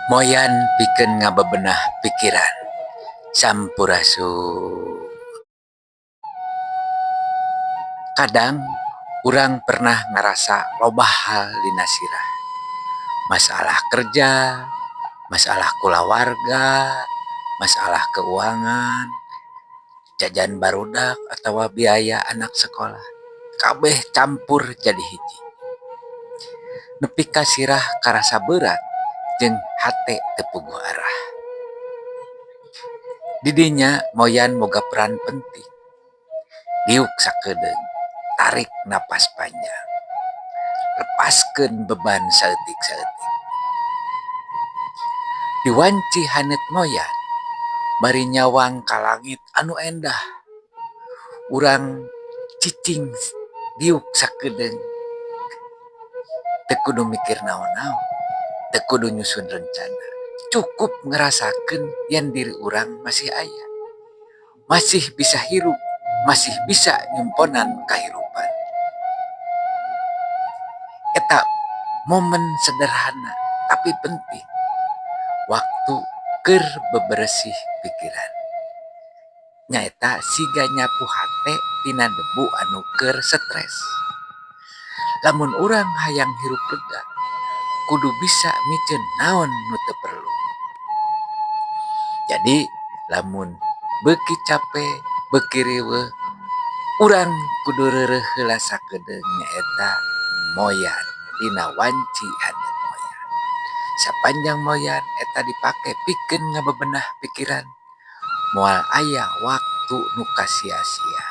Moyan pikeun ngabebenah pikiran. Sampurasun. Kadang urang pernah ngarasa loba hal dina sirah. Masalah kerja, masalah kulawarga, masalah keuangan, jajan barudak atawa biaya anak sekolah, kabeh campur jadi hiji. Nepi ka sirah karasa beurat jeung hate teu puguh arah. Di dinya moyan boga peran penting. Diuk sakedeung, tarik napas panjang, lepaskeun beban saeutik-saeutik. Di wanci haneut moyan, bari nyawang ka langit anu endah, urang cicing diuk sakedeung, teu kudu mikir naon-naon, teu kudu nyusun rencana, cukup ngarasakeun yen diri urang masih aya, masih bisa hirup, masih bisa nyumponan kahirupan. Eta momen sederhana tapi penting, waktu keur beberesih pikiran. Nyaeta siga nyapu hate tina debu anu keur stres. Lamun urang hayang hirup lega, kudu bisa miceun naon nu teu perlu. Jadi lamun beuki cape, beuki riweuh, urang kudu reureuh heula sakedeung, nyaeta moyan dina wanci haneut moyan. Sapanjang moyan eta dipake pikeun ngabebenah pikiran, moal aya waktu nu kasia-sia.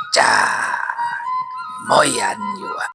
Cak moyan yua.